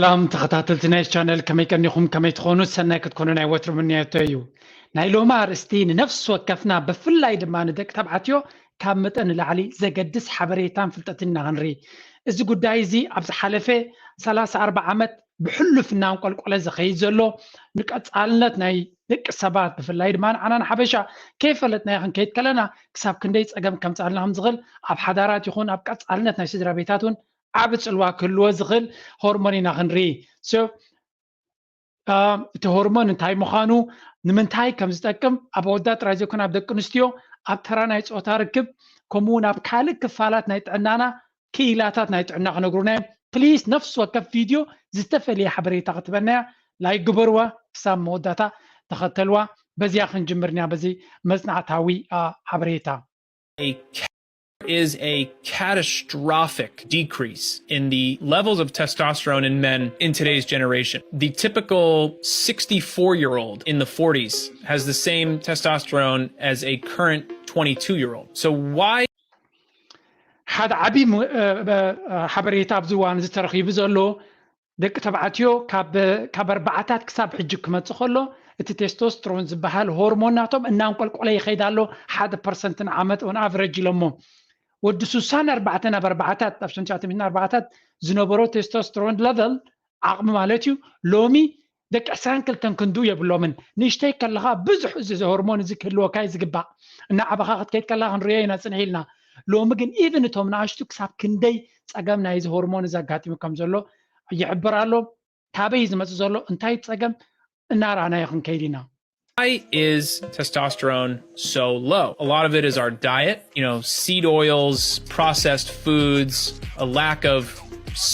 ሰላም ተኸታተልቲ ናይ ቻነል፣ ከመይ ቀኒኹም? ከመይ ትኾኑ? ሰናይ ክትኮኑ ናይ ወትሩ ምንየቶ እዩ። ናይ ሎማ ኣርእስቲ ንነፍሲ ወከፍና፣ ብፍላይ ድማ ንደቂ ተባዕትዮ ካብ መጠን ንላዕሊ ዘገድስ ሓበሬታን ፍልጠትን ኢና ክንርኢ። እዚ ጉዳይ እዚ ኣብ ዝሓለፈ ሰላሳ ኣርባዓ ዓመት ብሕሉፍ እናንቆልቆለ ዝኸይድ ዘሎ፣ ንቀጻልነት ናይ ደቂ ሰባት፣ ብፍላይ ድማ ንዓና ንሓበሻ ከይፈለጥናዮ ክንከይድ ከለና፣ ክሳብ ክንደይ ጸገም ከምጻልና ከም ዝኽእል፣ ኣብ ሓዳራት ይኹን ኣብ ቀጻልነት ናይ ስድራ ቤታት እውን ዓቢ ጽልዋ ክህልዎ ዝኽእል ሆርሞን ኢና ክንርኢ። So እቲ ሆርሞን እንታይ ምዃኑ፣ ንምንታይ ከም ዝጠቅም፣ ኣብ ኣወዳት ጥራይ ዘይኮነ ኣብ ደቂ ኣንስትዮ፣ ኣብ ተራ ናይ ጾታ ርክብ፣ ከምኡ እውን ኣብ ካልእ ክፋላት ናይ ጥዕናና ክኢላታት ናይ ጥዕና ክነግሩና እዮም። ፕሊስ፣ ነፍሲ ወከፍ ቪድዮ ዝተፈለየ ሓበሬታ ክትበናያ፣ ላይክ ግበርዋ፣ ክሳብ መወዳእታ ተኸተልዋ። በዚያ ክንጅምር ኢና፣ በዚ መጽናዕታዊ ሓበሬታ። Is a catastrophic decrease in the levels of testosterone in men in today's generation. The typical sixty-four year old in the forties has the same testosterone as a current twenty-two year old. So why ሓደ ዓቢ ሓበሬታ ኣብዚ እዋን ዝተረኺቡ ዘሎ፣ ደቂ ተባዕትዮ ካብ ኣርባዓታት ክሳብ ሕጂ ክመጽእ ከሎ፣ እቲ ቴስቶስትሮን ዝበሃል ሆርሞን ናቶም እናንቆልቆለ ይኸይድ ኣሎ። ሓደ ፐርሰንት ንዓመት ኦን ኣቨረጅ ኢሎሞ። ወዲ ስሳን ኣርባዕተን ኣብ ኣርባዓታት፣ ኣብ ሸንሻተ ሚእትን ኣርባዓታት ዝነበሮ ቴስቶስትሮን ለቨል፣ ዓቕሚ ማለት እዩ፣ ሎሚ ደቂ ዕስራን ክልተን ክንዱ የብሎምን። ንእሽተይ ከለኻ ብዙሕ እዚ ሆርሞን እዚ ክህልወካ እዩ ዝግባእ። እናዓበኻ ክትከይድ ከለኻ ክንርእዮ ኢና ጽንሕ ኢልና። ሎሚ ግን ኢቭን እቶም ንኣሽቱ ክሳብ ክንደይ ጸገም ናይዚ ሆርሞን እዚ ኣጋጢሙ ከም ዘሎ ይሕብር ኣሎ። ካበይ እዩ ዝመጽእ ዘሎ፣ እንታይ ጸገም፣ እናረኣናዮ ክንከይድ ኢና። Why is testosterone so low? A lot of it is our diet. You know, seed oils, processed foods, a lack of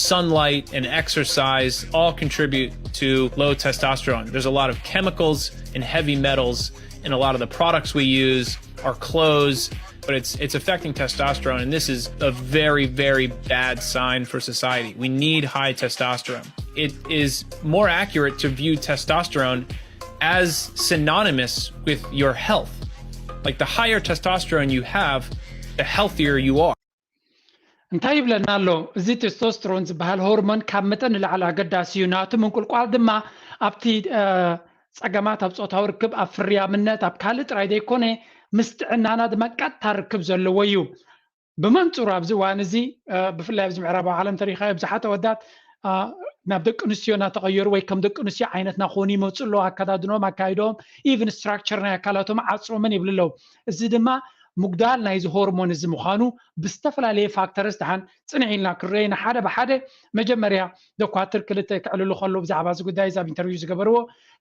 sunlight and exercise all contribute to low testosterone. There's a lot of chemicals and heavy metals in a lot of the products we use, our clothes, but it's it's affecting testosterone, and this is a very, very bad sign for society. We need high testosterone. It is more accurate to view testosterone as synonymous with your health. Like, the higher testosterone you have, the healthier you are. እንታይ ይብለና ኣሎ? እዚ ቴስቶስትሮን ዝበሃል ሆርሞን ካብ መጠን ንላዕሊ ኣገዳሲ እዩ። ናቱ ምንቁልቋል ድማ ኣብቲ ጸገማት ኣብ ጾታዊ ርክብ፣ ኣብ ፍርያምነት፣ ኣብ ካልእ ጥራይ ዘይኮነ፣ ምስ ጥዕናና ድማ ቀጥታ ርክብ ዘለዎ እዩ። ብመንጽሩ ኣብዚ እዋን እዚ ብፍላይ ኣብዚ ምዕራባዊ ዓለም ተሪኻዮ፣ ብዙሓት ኣወዳት ናብ ደቂ ኣንስትዮ እናተቐየሩ ወይ ከም ደቂ ኣንስትዮ ዓይነትና ክኾኑ ይመጹ ኣለዉ። ኣከዳድኖም፣ ኣካይዶም፣ ኢቭን ስትራክቸር ናይ ኣካላቶም ዓጽሮምን ይብሉ ኣለዉ። እዚ ድማ ምጉዳል ናይዚ ሆርሞን እዚ ምዃኑ ብዝተፈላለየ ፋክተርስ ደሓን ጽንሕ ኢልና ክንርእዮ ኢና። ሓደ ብሓደ መጀመርያ ዶኳትር ክልተ ከዕልሉ ከለዉ ብዛዕባ እዚ ጉዳይ እዚ ኣብ ኢንተርቪው ዝገበርዎ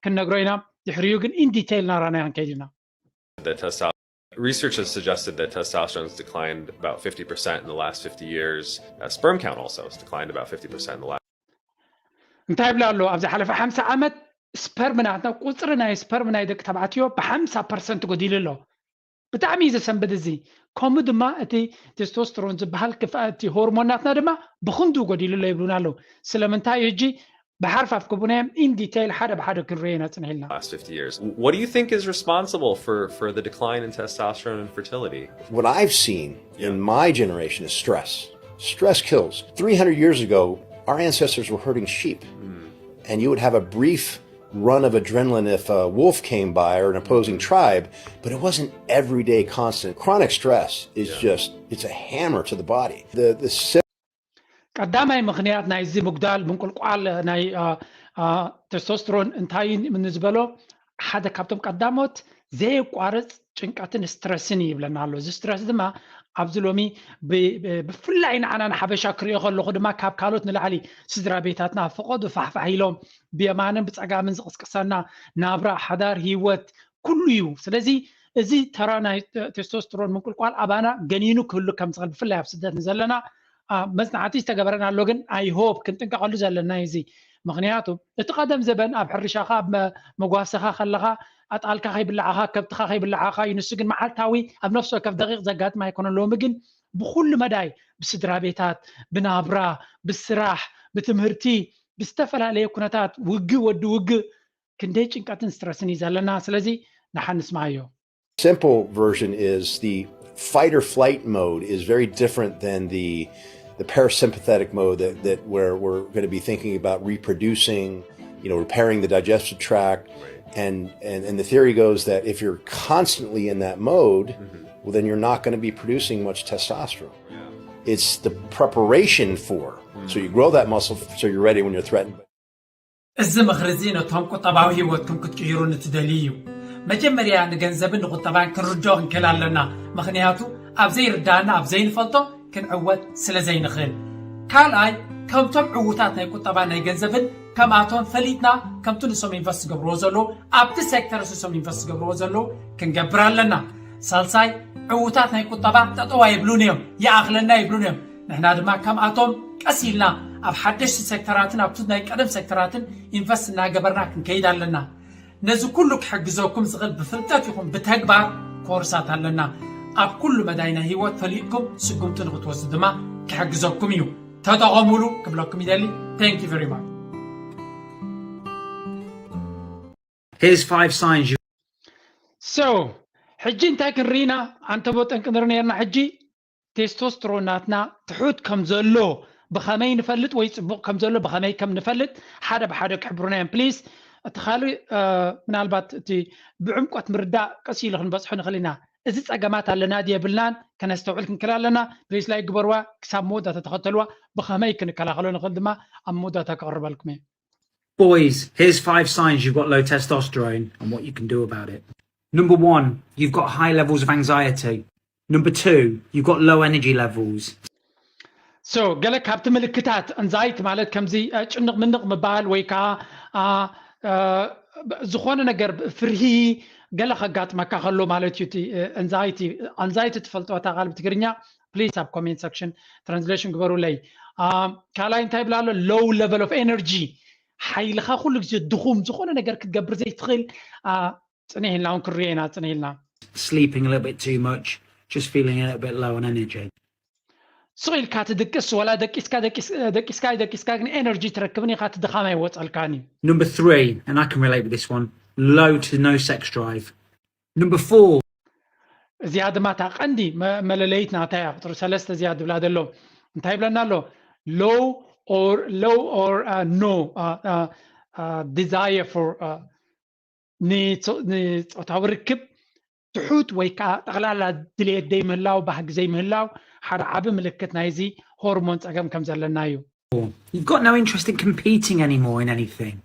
ክንነግሮ ኢና። ድሕሪኡ ግን ኢን ዲቴይል ናራናዮ ክንከይድ ኢና። Research has suggested that testosterone has declined about fifty percent in the last fifty years. Uh, sperm count also has declined about fifty percent in the last. እንታይ ይብላ ኣሎ? ኣብ ዝሓለፈ ሓምሳ ዓመት ስፐርም ናትና፣ ቁፅሪ ናይ ስፐርም ናይ ደቂ ተባዕትዮ ብሓምሳ ፐርሰንት ጎዲሉ ኣሎ። ብጣዕሚ እዩ ዘሰንብድ እዚ። ከምኡ ድማ እቲ ቴስቶስትሮን ዝበሃል ክፍኣት፣ እቲ ሆርሞን ናትና ድማ ብኽንዱ ጎዲሉ ኣሎ ይብሉና ኣለዉ። ስለምንታይ ሕጂ ብሓርፋፍ ክቡና እዮም፣ ኢን ዲቴይል ሓደ ብሓደ ክንሪኦ ኢና ጽንሕ ኢልና። Last fifty years. What do you think is responsible for, for the decline in testosterone and fertility? What I've seen in my generation is stress. Stress kills. Three hundred years ago, our ancestors were herding sheep, and you would have a brief run of adrenaline if a wolf came by or an opposing tribe, but it wasn't everyday constant. Chronic stress is just, it's a hammer to the body. The, the ቀዳማይ ምኽንያት ናይዚ ምጉዳል ምንቁልቋል ናይ ቴስቶስትሮን እንታይ ንዝበሎ፣ ሓደ ካብቶም ቀዳሞት ዘየቋርፅ ጭንቀትን ስትረስን ይብለና ኣሎ። እዚ ስትረስ ድማ ኣብዚ ሎሚ ብፍላይ ንዓና ንሓበሻ ክሪኦ ከለኹ ድማ ካብ ካልኦት ንላዕሊ ስድራ ቤታትና ፈቐዶ ፋሕፋሕ ኢሎም ብየማንን ብፀጋምን ዝቕስቅሰና ናብራ፣ ሓዳር፣ ህይወት ኩሉ እዩ። ስለዚ እዚ ተራ ናይ ቴስቶስትሮን ምንቁልቋል ኣባና ገኒኑ ክህሉ ከም ዝኽእል ብፍላይ ኣብ ስደት ንዘለና መጽናዕቲ ዝተገበረና ኣሎ። ግን ኣይ ሆፕ ክንጥንቀቐሉ ዘለና እዚ። ምኽንያቱ እቲ ቀደም ዘበን ኣብ ሕርሻኻ ኣብ መጓሰኻ ከለኻ ኣጣልካ ከይብላዓኻ ከብትኻ ከይብላዓኻ እዩ። ንሱ ግን መዓልታዊ ኣብ ነፍሲ ወከፍ ደቂቕ ዘጋጥም ኣይኮነን። ሎሚ ግን ብኹሉ መዳይ ብስድራ ቤታት፣ ብናብራ፣ ብስራሕ፣ ብትምህርቲ፣ ብዝተፈላለየ ኩነታት ውግእ ወዲ ውግእ ክንደይ ጭንቀትን ስትረስን እዩ ዘለና። ስለዚ ንሓንስማዮ። Simple version is the fight or flight mode is very different than the the parasympathetic mode that, that where we're going to be thinking about reproducing, you know, repairing the digestive tract. And, and, and the theory goes that if you're constantly in that mode, well, then you're not going to be producing much testosterone. It's the preparation for. So you grow that muscle so you're ready when you're threatened. እዚ ምኽሪ እዚ ነቶም ቁጠባዊ ህይወትኩም ክትቅይሩ ንትደልዩ እዩ። መጀመርያ ንገንዘብን ንቁጠባን ክንርድኦ ክንክእል ኣለና፣ ምኽንያቱ ኣብ ዘይርዳእና ኣብ ዘይንፈልጦ ክንዕወት ስለ ዘይንኽእል። ካልኣይ፣ ከምቶም ዕዉታት ናይ ቁጠባን ናይ ገንዘብን ከምኣቶም ፈሊጥና ከምቲ ንሶም ኢንቨስት ዝገብርዎ ዘለዉ ኣብቲ ሴክተር ንሶም ኢንቨስት ዝገብርዎ ዘለዉ ክንገብር ኣለና። ሳልሳይ፣ ዕዉታት ናይ ቁጠባ ጠጠው ኣይብሉን እዮም፣ ይኣኽለና ይብሉን እዮም። ንሕና ድማ ከምኣቶም ቀስ ኢልና ኣብ ሓደሽቲ ሴክተራትን ኣብቲ ናይ ቀደም ሴክተራትን ኢንቨስት እናገበርና ክንከይድ ኣለና። ነዚ ኩሉ ክሕግዘኩም ዝኽእል ብፍልጠት ይኹን ብተግባር ኮርሳት ኣለና። ኣብ ኩሉ መዳይ ናይ ህይወት ፈሊጥኩም ስጉምቲ ንክትወስዱ ድማ ክሕግዘኩም እዩ። ተጠቐሙሉ ክብለኩም ይደሊ። Thank you very much. Here's five signs you So ሕጂ እንታይ ክንርኢና ኣንተቦ ጠንቂ ንርኢ ነርና። ሕጂ ቴስቶስትሮን ናትና ትሑት ከም ዘሎ ብኸመይ ንፈልጥ ወይ ፅቡቕ ከም ዘሎ ብኸመይ ከም ንፈልጥ ሓደ ብሓደ ክሕብሩና እዮም ፕሊስ። እቲ ካልእ ምናልባት እቲ ብዕምቆት ምርዳእ ቀስ ኢሉ ክንበፅሖ ንኽእል ኢና። እዚ ፀገማት ኣለና ድየብልናን ከነስተውዕል ክንክእል ኣለና። ፕሊስ ላይክ ግበርዋ፣ ክሳብ መወዳእታ ተኸተልዋ። ብኸመይ ክንከላኸሎ ንኽእል ድማ ኣብ መወዳእታ ከቕርበልኩም እየ። Boys, here's five signs you've got low testosterone and what you can do about it. Number one, you've got high levels of anxiety. Number two, you've got low energy levels. So ገለ ካብቲ ምልክታት ኣንዛይቲ ማለት ከምዚ ጭንቕ ምንቕ ምባል ወይ ከዓ ዝኾነ ነገር ፍርሂ ገለ ከጋጥመካ ከሎ ማለት እዩ። ኣንዛይቲ ኣንዛይቲ ትፈልጦ እታ ቃል ብትግርኛ ፕሊስ ኣብ ኮሜንት ሰክሽን ትራንስሌሽን ግበሩለይ። ካልኣይ እንታይ ይብላ ኣሎ? Low level of energy፣ ሓይልኻ ኩሉ ግዜ ድኹም፣ ዝኾነ ነገር ክትገብር ዘይትኽእል። ፅንሕ ኢልና እውን ክርዮ ኢና። ፅንሕ ኢልና Sleeping a little bit too much, just feeling a little bit low on energy. ስቕ ኢልካ ትድቅስ፣ ወላ ደቂስካ ደቂስካ ደቂስካ ግን ኤነርጂ ትረክብን ኢኻ፣ እቲ ድኻም ኣይወፀልካን እዩ። Number three, and I can relate with this one, low to no sex drive. Number four, እዚኣ ድማ እታ ቀንዲ መለለይት ናታ እያ። ቁፅሪ ሰለስተ እዚኣ ድብላ ዘሎ እንታይ ይብለና ኣሎ? Low or low or no desire for ንፆታዊ ርክብ ትሑት ወይ ከዓ ጠቕላላ ድልየት ዘይምህላው፣ ባህጊ ዘይምህላው ሓደ ዓቢ ምልክት ናይዚ ሆርሞን ፀገም ከም ዘለና እዩ። You've got no interest in competing anymore in anything.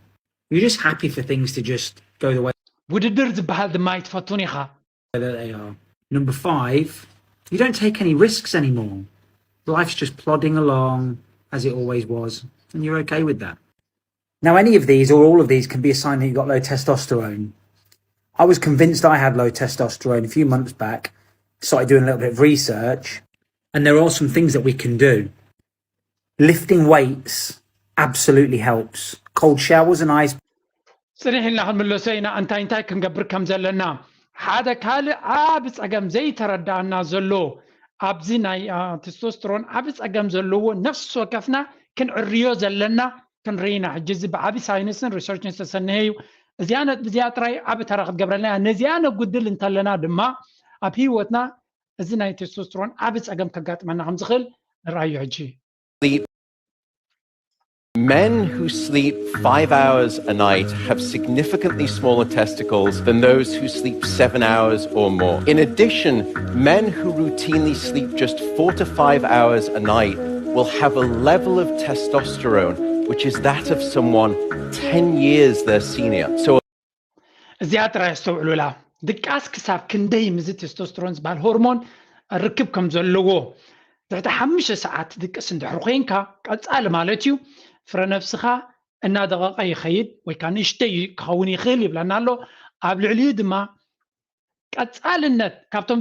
You're just happy for things to just go the way ውድድር ዝበሃል ድማ ኣይትፈቱን ኢኻ። that they are. Number five, you don't take any risks anymore. Life's just plodding along as it always was, and you're okay with that. Now, any of these or all of these can be a sign that you've got low testosterone. I was convinced I had low testosterone a few months back, started doing a little bit of research, and there are some things that we can do. Lifting weights absolutely helps. Cold showers and ice ፅንሕ ኢልና ክንምለሶ ኢና እንታይ እንታይ ክንገብር ከም ዘለና። ሓደ ካልእ ዓቢ ፀገም ዘይተረዳእና ዘሎ ኣብዚ ናይ ቴስቶስትሮን ዓቢ ፀገም ዘለዎ ነፍሲ ወከፍና ክንዕርዮ ዘለና ክንርኢ ኢና። ሕጂ እዚ ብዓቢ ሳይንስን ሪሰርችን ዝተሰነየ እዩ። እዚኣ ነጥቢ እዚኣ ጥራይ ዓቢ ተራ ክትገብረልና እያ። ነዚኣ ነጉድል እንተለና ድማ ኣብ ህይወትና እዚ ናይ ቴስቶስትሮን ዓቢ ጸገም ከጋጥመና ከም ዝኽእል ንርኣዮ ሕጂ። Men who sleep five hours a night have significantly smaller testicles than those who sleep seven hours or more. In addition, men who routinely sleep just four to five hours a night will have a level of testosterone which is that of someone ten years their senior. So እዚኣ ጥራይ ኣስተውዕሉላ። ድቃስ ክሳብ ክንደይ ምስዚ ቴስቶስትሮን ዝበሃል ሆርሞን ርክብ ከም ዘለዎ። ትሕቲ ሓሙሽተ ሰዓት ትድቅስ እንድሕር ኮይንካ ቀጻሊ ማለት እዩ ፍረ ነብስኻ እናደቐቐ ይኸይድ ወይ ከዓ ንእሽተይ ክኸውን ይኽእል ይብለና ኣሎ። ኣብ ልዕሊኡ ድማ ቀጻልነት ካብቶም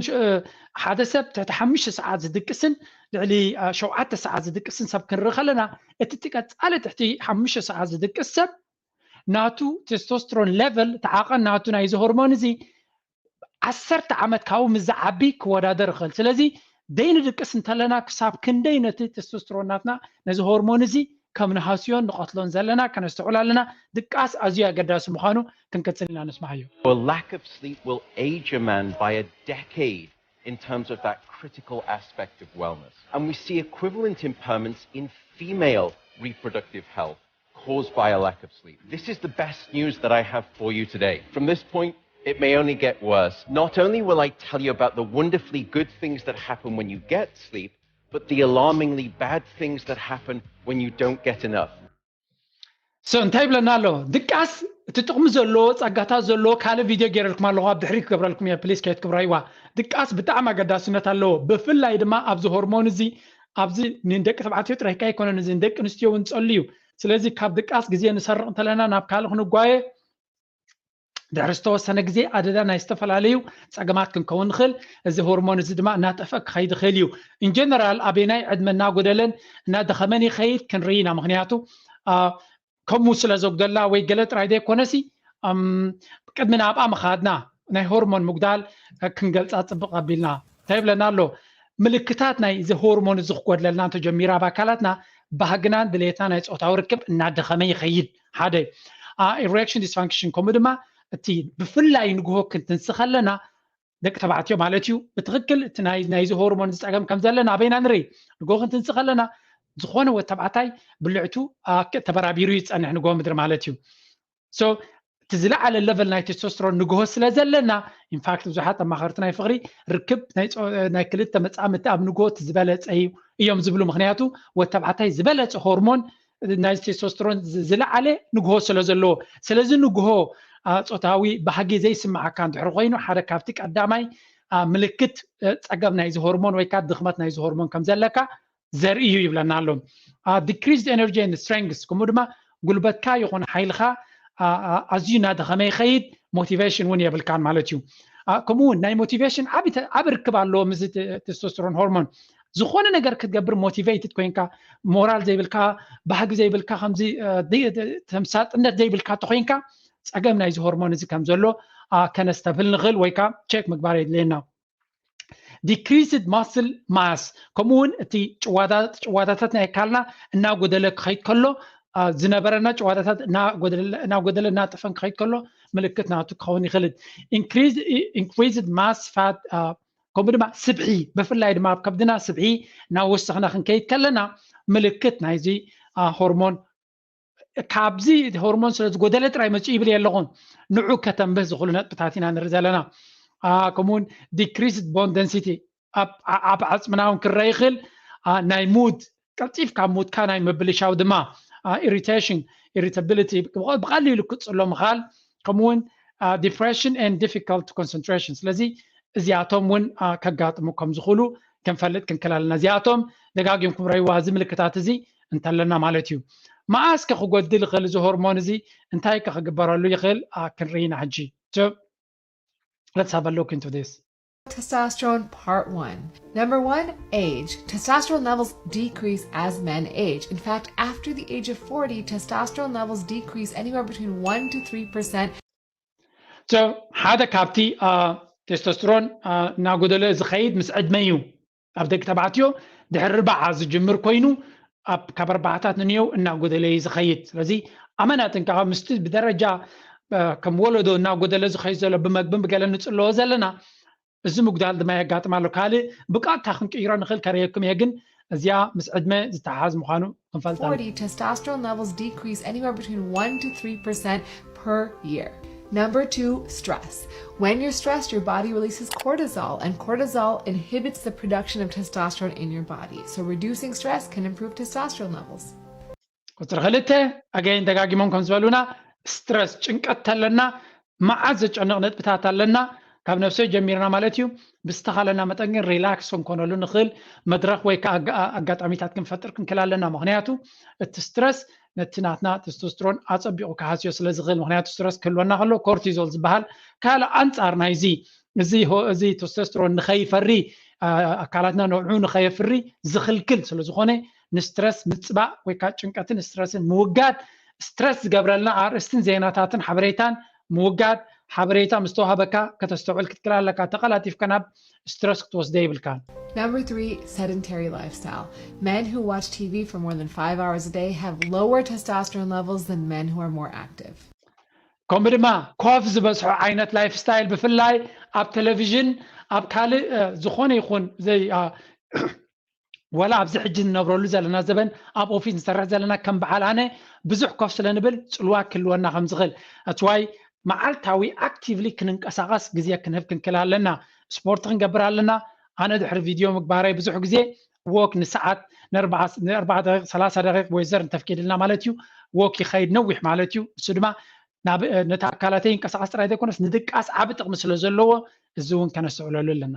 ሓደ ሰብ ትሕቲ ሓሙሽተ ሰዓት ዝድቅስን ልዕሊ ሸውዓተ ሰዓት ዝድቅስን ሰብ ክንርኢ ከለና እቲ ቀጻሊ ትሕቲ ሓሙሽተ ሰዓት ዝድቅስ ሰብ ናቱ ቴስቶስትሮን ሌቨል እቲ ዓቐን ናቱ ናይዚ ሆርሞን እዚ ዓሰርተ ዓመት ካብኡ ምስ ዝዓቢ ክወዳደር ይኽእል። ስለዚ ደይንድቅስ እንተለና ክሳብ ክንደይ ነቲ ቴስቶስትሮን ናትና ነዚ ሆርሞን እዚ ከም ንሃስዮን ንቐትሎን ዘለና ከነስተውዕል ኣለና። ድቃስ ኣዝዩ ኣገዳሲ ምዃኑ ክንቅጽል ኢና። ንስማዓዮ። A lack of sleep will age a man by a decade. in terms of that critical aspect of wellness. And we see equivalent impairments in female reproductive health caused by a lack of sleep. This is the best news that I have for you today. From this point, it may only get worse. Not only will I tell you about the wonderfully good things that happen when you get sleep, but the alarmingly bad things that happen when you don't get enough. So እንታይ ይብለና ኣሎ? ድቃስ እቲ ጥቕሚ ዘለዎ፣ ጸጋታት ዘለዎ ካልእ ቪድዮ ገይረልኩም ኣለኹ፣ ኣብ ድሕሪት ክገብረልኩም እየ፣ ፕሊስ ከይትክብራይዋ። ድቃስ ብጣዕሚ ኣገዳስነት ኣለዎ፣ ብፍላይ ድማ ኣብዚ ሆርሞን እዚ፣ ኣብዚ ንደቂ ተባዕትዮ ጥራይ ኣይኮነን፣ እዚ ንደቂ ኣንስትዮ እውን ጸሉ እዩ። ስለዚ ካብ ድቃስ ግዜ ንሰርቕ እንተለና ናብ ካልእ ክንጓየ ድሕሪ ዝተወሰነ ግዜ ኣደዳ ናይ ዝተፈላለዩ ጸገማት ክንከውን ንኽእል። እዚ ሆርሞን እዚ ድማ እናጠፍአ ክኸይድ ይኽእል እዩ። ኢንጀነራል ኣበየናይ ዕድመ እናጎደለን እናደኸመን ይኸይድ ክንርኢ ኢና። ምኽንያቱ ከምኡ ስለ ዘጉደላ ወይ ገለ ጥራይ ዘይኮነሲ ቅድሚ ናብኣ ምኻድና ናይ ሆርሞን ምጉዳል ክንገልጻ ጽብቕ ኣቢልና እንታይ ይብለና ኣሎ? ምልክታት ናይ እዚ ሆርሞን እዚ ክጎድለልና እንተጀሚሩ ኣብ ኣካላትና ባህግናን ድሌትና ናይ ፆታዊ ርክብ እናደኸመ ይኸይድ። ሓደ ኢሬክሽን ዲስፋንክሽን፣ ከምኡ ድማ እቲ ብፍላይ ንግሆ ክንትንስ ከለና ደቂ ተባዕትዮ ማለት እዩ፣ ብትኽክል እቲ ናይዚ ሆርሞን ዝፀገም ከም ዘለና ኣበይና ንርኢ? ንግሆ ክንትንስ ከለና ዝኾነ ወድ ተባዕታይ ብልዕቱ ተበራቢሩ ይፀንሕ ንግሆ ምድሪ ማለት እዩ። So እቲ ዝለዓለ ለቨል ናይ ቴስቶስትሮን ንግሆ ስለ ዘለና፣ ኢንፋክት ብዙሓት ኣማኸርቲ ናይ ፍቕሪ ርክብ ናይ ክልተ መጻምድቲ ኣብ ንግሆ እቲ ዝበለጸ እዩ እዮም ዝብሉ። ምኽንያቱ ወተባዕታይ ዝበለጸ ሆርሞን ናይ ቴስቶስትሮን ዝለዓለ ንግሆ ስለ ዘለዎ፣ ስለዚ ንግሆ ጾታዊ ባህጊ ዘይስምዓካ እንድሕር ኮይኑ ሓደ ካብቲ ቀዳማይ ምልክት ጸገም ናይዚ ሆርሞን ወይ ከዓ ድኽመት ናይዚ ሆርሞን ከም ዘለካ ዘርኢ እዩ ይብለና ኣሎ። Decreased energy and strength፣ ከምኡ ድማ ጉልበትካ ይኹን ሓይልካ ኣዝዩ እናደኸመ ይኸይድ፣ ሞቲቬሽን እውን የብልካን ማለት እዩ። ከምኡ እውን ናይ ሞቲቬሽን ዓብ ርክብ ኣለዎ ምስ ቴስቶስትሮን ሆርሞን። ዝኾነ ነገር ክትገብር ሞቲቬትድ ኮይንካ፣ ሞራል ዘይብልካ፣ ባህጊ ዘይብልካ፣ ከምዚ ተምሳጥነት ዘይብልካ ተኮይንካ ጸገም ናይዚ ሆርሞን እዚ ከም ዘሎ ከነስተብል ንኽእል ወይ ከዓ ቼክ ምግባር የድልየና። Decreased muscle mass፣ ከምኡ እውን እቲ ጭዋዳታት ናይ ኣካልና እናጎደለ ክኸይድ ከሎ ዝነበረና ጭዋዳታት እናጎደለ እናጠፈን ክኸይድ ከሎ ምልክት ናቱ ክኸውን ይኽእል። Increased mass fat፣ ከምኡ ድማ ስብሒ፣ ብፍላይ ድማ ኣብ ከብድና ስብሒ እናወሰኽና ክንከይድ ከለና ምልክት ናይዚ ሆርሞን ካብዚ ሆርሞን ስለ ዝጎደለ ጥራይ መፅኡ ይብል የለኹን። ንዑ ከተንብህ ዝኽእሉ ነጥብታት ኢና ንርኢ ዘለና። ከምኡውን ዲክሪስድ ቦን ደንሲቲ ኣብ ዓፅምና እውን ክረአ ይኽእል። ናይ ሙድ ቀልጢፍካ ሙድካ ናይ ምብልሻው ድማ ኢሪቴሽን፣ ኢሪታቢሊቲ፣ ብቐሊሉ ክፅሎ ምኻል፣ ከምኡውን ዲፕሬሽን ኤንድ ዲፊካልት ኮንሰንትሬሽን። ስለዚ እዚኣቶም እውን ከጋጥሙ ከም ዝኽእሉ ክንፈልጥ ክንክእል ኣለና። እዚኣቶም ደጋጊምኩም ረይዋ እዚ ምልክታት እዚ እንተለና ማለት እዩ። መኣስ ከ ክጎድል ይኽእል እዚ ሆርሞን እዚ? እንታይ ከ ክግበረሉ ይኽእል? ክንርኢ ኢና ሕጂ። Let's have a look into this. Testosterone part one. Number one, age. Testosterone levels decrease as men age. In fact, after the age of forty, testosterone levels decrease anywhere between one to three percent. So ሓደ ካብቲ ቴስቶስትሮን እናጎደለ ዝኸይድ ምስ ዕድመ እዩ። ኣብ ደቂ ተባዕትዮ ድሕሪ ርባዓ ዝጅምር ኮይኑ ኣብ ካብ ኣርባዓታት ንንየው እናጎደለ እዩ ዝኸይድ። ስለዚ ኣመና ጥንቃቐ ምስቲ ብደረጃ ከም ወለዶ እናጎደለ ዝኸይድ ዘሎ ብመግብን ብገለ ንፅለዎ ዘለና እዚ ምጉዳል ድማ የጋጥም ኣሎ። ካልእ ብቃጥታ ክንቅይሮ ንኽእል ከርእየኩም እየ፣ ግን እዚኣ ምስ ዕድመ ዝተሓዝ ምዃኑ ክንፈልጥ ኣለና። Forty, testosterone levels decrease anywhere between one to three percent per year. Number two, stress. When you're stressed, your body releases cortisol, and cortisol inhibits the production of testosterone in your body. So reducing stress can improve testosterone levels. ቁፅሪ ክልተ ኣገይን ደጋጊሞም ከም ዝበሉና ስትረስ፣ ጭንቀት ተለና፣ መዓት ዘጨንቕ ነጥብታት ኣለና ካብ ነፍሰ ጀሚርና ማለት እዩ። ብዝተኻለና መጠን ግን ሪላክስ ክንኮነሉ ንኽእል መድረኽ ወይ ከዓ ኣጋጣሚታት ክንፈጥር ክንክእል ኣለና። ምክንያቱ እቲ ስትረስ ነቲ ናትና ቴስቶስትሮን ኣፀቢቑ ክሃስዮ ስለ ዝኽእል። ምክንያቱ ስትረስ ክህልወና ከሎ ኮርቲዞል ዝበሃል ካልእ ኣንፃር ናይዚ እዚ ቴስቶስትሮን ንኸይፈሪ ኣካላትና ንዑ ንኸየፍሪ ዝኽልክል ስለ ዝኾነ ንስትረስ ምፅባእ ወይ ከዓ ጭንቀትን ስትረስን ምውጋድ፣ ስትረስ ዝገብረልና ኣርእስትን ዜናታትን ሓበሬታን ምውጋድ፣ ሓበሬታ ምስ ተዋህበካ ከተስተውዕል ክትክእል ኣለካ። ተቐላጢፍካ ናብ ስትረስ ክትወስደ የብልካን። Number three, sedentary lifestyle. Men who watch T V for more than five hours a day have lower testosterone levels than men who are more active. ከምኡ ድማ ኮፍ ዝበዝሖ ዓይነት ላይፍ ስታይል፣ ብፍላይ ኣብ ቴሌቪዥን ኣብ ካልእ ዝኾነ ይኹን ዘይ ወላ ኣብዚ ሕጂ ንነብረሉ ዘለና ዘበን ኣብ ኦፊስ ንሰርሕ ዘለና ከም በዓል ኣነ ብዙሕ ኮፍ ስለ ንብል ጽልዋ ክህልወና ከም ዝኽእል ኣትዋይ መዓልታዊ ኣክቲቭሊ ክንንቀሳቐስ ግዜ ክንህብ ክንክእል ኣለና። ስፖርት ክንገብር ኣለና። ኣነ ድሕሪ ቪድዮ ምግባረይ ብዙሕ ግዜ ወክ ንሰዓት ንኣርባዓ ደቂቕ ሰላሳ ደቂቕ ወይ ዘር እንተፍቂድልና ማለት እዩ። ወክ ይኸይድ ነዊሕ ማለት እዩ። እሱ ድማ ናብ ነቲ ኣካላተይ ይንቀሳቐስ ጥራይ ዘይኮነስ ንድቃስ ዓቢ ጥቕሚ ስለ ዘለዎ እዚ እውን ከነስተውዕለሉ ኣለና።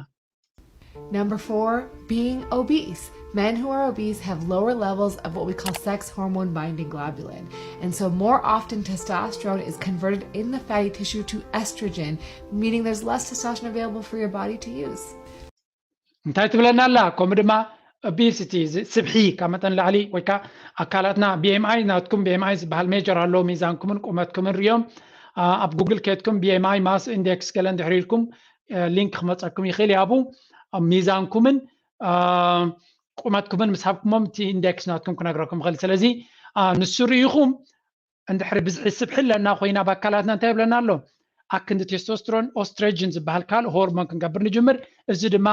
Number four, being obese. Men who are obese have lower levels of what we call sex hormone binding globulin. And so, more often, testosterone is converted in the fatty tissue to estrogen, meaning there's less testosterone available for your body to use. እንታይ ትብለና ኣላ? ከምኡ ድማ ኦቤሲቲ ስብሒ ካብ መጠን ላዕሊ ወይ ከዓ ኣካላትና BMI ናትኩም BMI ዝበሃል ሜጀር ኣሎ። ሚዛንኩምን ቁመትኩምን ሪኦም ኣብ ጉግል ከድኩም BMI mass index ገለ እንድሕር ኢልኩም ሊንክ ክመፀኩም ይኽእል እዩ። ኣብኡ ሚዛንኩምን ቁመትኩምን ምስ ሃብኩሞም እቲ ኢንዴክስ ናትኩም ክነግረኩም ይኽእል። ስለዚ ንሱ ርኢኹም እንድሕሪ ብዝሒ ስብሒ ኣለና ኮይና ኣብ ኣካላትና እንታይ ይብለና ኣሎ? ኣክንዲ ቴስቶስትሮን ኦስትሬጅን ዝበሃል ካልእ ሆርሞን ክንገብር ንጅምር። እዚ ድማ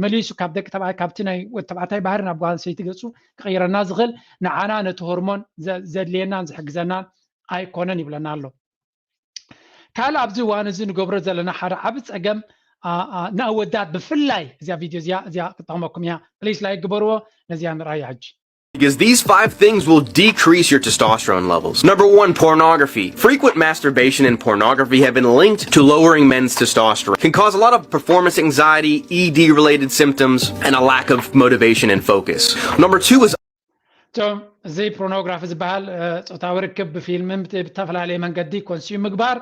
መሊሱ ካብ ደቂ ተባዕታይ ካብቲ ናይ ወዲ ተባዕታይ ባህሪ ናብ ጓል ኣንስተይቲ ገፁ ክቕይረና ዝኽእል ንዓና ነቲ ሆርሞን ዘድልየናን ዝሕግዘናን ኣይኮነን ይብለና ኣሎ። ካልእ ኣብዚ እዋን እዚ ንገብሮ ዘለና ሓደ ዓቢ ጸገም ንኣወዳት ብፍላይ እዚኣ ቪድዮ እዚኣ እዚኣ ክጠቕመኩም እያ። ፕሊስ ላይክ ግበርዎ። ነዚኣ ንርኣያ ሕጂ። Because these five things will decrease your testosterone levels. Number one, pornography. Frequent masturbation and pornography have been linked to lowering men's testosterone. It can cause a lot of performance anxiety, ED related symptoms, and a lack of motivation and focus. Number two is እቶም እዚ ፖርኖግራፊ ዝበሃል ጾታዊ ርክብ ብፊልምን ብተፈላለየ መንገዲ ኮንሱም ምግባር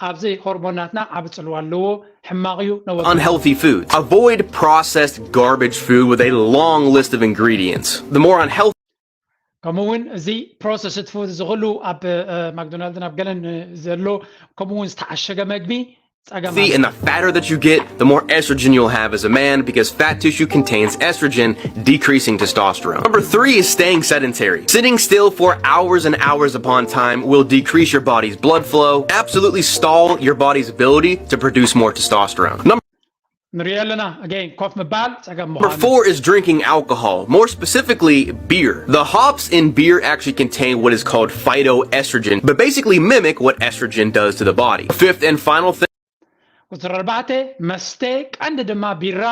ኣብዚ ሆርሞናትና ዓቢ ጽልዋ ኣለዎ። ሕማቕ እዩ። Unhealthy food. Avoid processed garbage food with a long list of ingredients. The more unhealthy ከምኡ እውን እዚ ፕሮሰስድ ፉድ ዝኽሉ ኣብ ማክዶናልድን ኣብ ገለን ዘሎ ከምኡ እውን ዝተዓሸገ መግቢ See, and the fatter that you get, the more estrogen you'll have as a man because fat tissue contains estrogen, decreasing testosterone. Number three is staying sedentary. Sitting still for hours and hours upon time will decrease your body's blood flow, absolutely stall your body's ability to produce more testosterone. Number ንሪኦ ኣለና ኣገይን ኮፍ ምባል ጸገም Number four is drinking alcohol, more specifically beer. The hops in beer actually contain what is called phytoestrogen, but basically mimic what estrogen does to the body. Fifth and final thing. ቁፅሪ ኣርባዕተ መስተ ቀንዲ ድማ ቢራ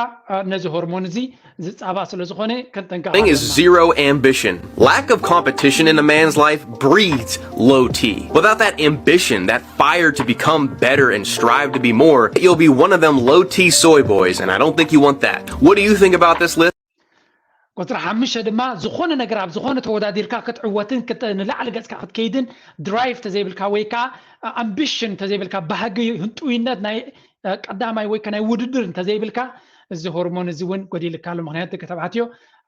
ነዚ ሆርሞን እዚ ዝፃባ ስለ ዝኾነ ክንጥንቀቕ is zero ambition. Lack of competition in a man's life breeds low T. Without that ambition, that fire to become better and strive to be more, you'll be one of them low T soy boys, and I don't think you want that. What do you think about this list? ቁፅሪ ሓሙሽተ ድማ ዝኾነ ነገር ኣብ ዝኾነ ተወዳዲርካ ክትዕወትን ንላዕሊ ገፅካ ክትከይድን ድራይቭ ተዘይብልካ ወይ ከዓ ኣምቢሽን ተዘይብልካ ባህጊ ህንጡይነት ናይ ቀዳማይ ወይ ናይ ውድድር እንተዘይብልካ እዚ ሆርሞን እዚ እውን ጎዲልካ ኣሎ። ምክንያቱ ደቂ ተባዕትዮ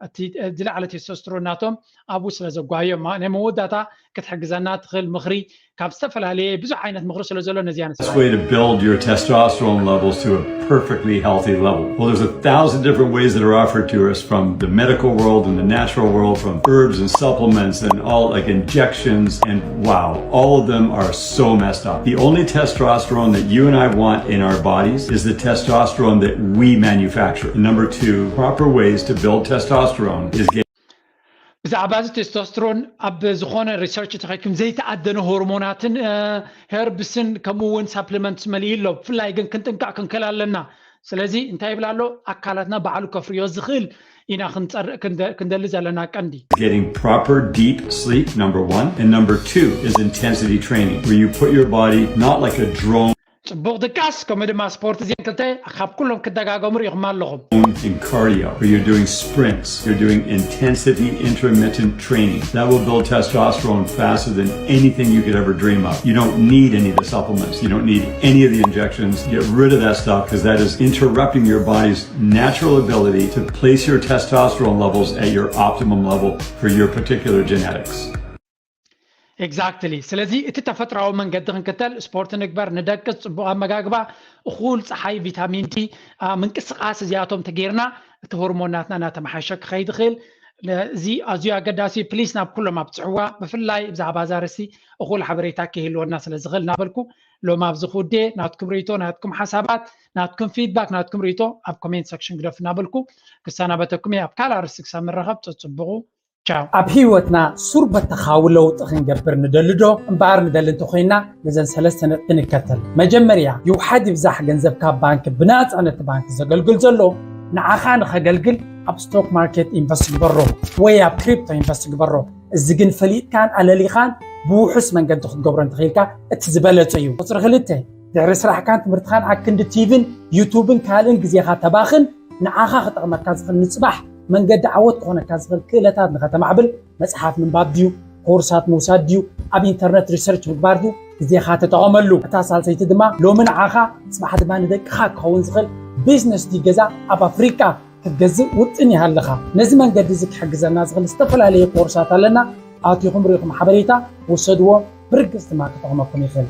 እቲ ዝለዓለ ቴስቶስትሮን ናቶም ኣብኡ ስለ ዘጓዮም ናይ መወዳእታ ክትሕግዘና ትኽእል ምኽሪ ካብ ዝተፈላለየ ብዙሕ ዓይነት ምኽሪ ስለ ዘሎ ነዚኣ way to build your testosterone levels to a perfectly healthy level. Well, there's a thousand different ways that are offered to us from the medical world and the natural world, from herbs and supplements and all like injections. And wow, all of them are so messed up. The only testosterone that you and I want in our bodies is the testosterone that we manufacture. And number two, proper ways to build testosterone is getting ብዛዕባ እዚ ቴስቶስትሮን ኣብ ዝኾነ ሪሰርች ተኸይኩም ዘይተኣደነ ሆርሞናትን ሄርብስን ከምኡ እውን ሳፕሊመንትስ መሊኡ ኣሎ። ብፍላይ ግን ክንጥንቀቕ ክንክእል ኣለና። ስለዚ እንታይ ይብል ኣሎ? ኣካላትና ባዕሉ ከፍርዮ ዝኽእል ኢና ክንደሊ ዘለና ቀንዲ። Getting proper deep sleep, number one. And number two is intensity training, where you put your body not like a drone. ጽቡቕ ድቃስ ከምኡ ድማ ስፖርት እዚን ክልተ ካብ ኩሎም ክደጋገሙ ርኢኹም ኣለኹም። In cardio, where you're doing sprints, you're doing intensity intermittent training. That will build testosterone faster than anything you could ever dream of. You don't need any of the supplements. You don't need any of the injections. Get rid of that stuff because that is interrupting your body's natural ability to place your testosterone levels at your optimum level for your particular genetics. Exactly. ስለዚ እቲ ተፈጥራዊ መንገዲ ክንክተል ስፖርት ንግበር፣ ንደቅስ፣ ጽቡቕ ኣመጋግባ፣ እኹል ጸሓይ፣ ቪታሚን ዲ፣ ምንቅስቃስ እዚኣቶም ተጌርና እቲ ሆርሞናትና እናተመሓሸ ክኸይድ ይኽእል። እዚ ኣዝዩ ኣገዳሲ። ፕሊስ ናብ ኩሎም ኣብፅሕዋ። ብፍላይ ብዛዕባ እዛ ርእሲ እኹል ሓበሬታ ክህልወና ስለ ዝኽእል እናበልኩ ሎም ኣብዚ ክውዴ። ናትኩም ርእቶ፣ ናትኩም ሓሳባት፣ ናትኩም ፊድባክ፣ ናትኩም ርእቶ ኣብ ኮሜንት ሰክሽን ግደፉ እናበልኩ ክሰናበተኩም እየ። ኣብ ካልእ ኣርእስቲ ክሳብ ንራኸብ ጸጽብቑ። ቻው። ኣብ ህይወትና ሱር በተኻዊ ለውጢ ክንገብር ንደሊ ዶ? እምበኣር ንደሊ እንተኮይና ነዘን ሰለስተ ነጥቢ ንከተል። መጀመርያ ይውሓድ ይብዛሕ ገንዘብ ካብ ባንክ ብናፃ ነቲ ባንክ ዘገልግል ዘሎ ንዓኻ ንኸገልግል ኣብ ስቶክ ማርኬት ኢንቨስት ግበሮ ወይ ኣብ ክሪፕቶ ኢንቨስት ግበሮ። እዚ ግን ፈሊጥካን ኣለሊኻን ብውሑስ መንገዲ ክትገብሮ እንተኽኢልካ እቲ ዝበለጸ እዩ። ቁፅሪ ክልተ ድሕሪ ስራሕካን ትምህርትኻን ኣክንዲ ቲቪን ዩቱብን ካልእን ግዜኻ ተባኽን ንዓኻ ክጠቕመካ ዝኽእል ንፅባሕ መንገዲ ዓወት ክኾነካ ዝኽእል ክእለታት ንኸተማዕብል መፅሓፍ ምንባብ ድዩ ኮርሳት ምውሳድ ድዩ ኣብ ኢንተርነት ሪሰርች ምግባር ድዩ ግዜኻ ተጠቐመሉ። እታ ሳልሰይቲ ድማ ሎሚ ንዓኻ ፅባሕ ድማ ንደቅኻ ክኸውን ዝኽእል ቢዝነስ ድዩ ገዛ ኣብ ኣፍሪቃ ክትገዝእ ውጥን ይሃለኻ። ነዚ መንገዲ እዚ ክሕግዘና ዝኽእል ዝተፈላለዩ ኮርሳት ኣለና። ኣቲኹም ርኢኹም ሓበሬታ ውሰድዎ። ብርግፅ ድማ ክጠቕመኩም ይኽእል።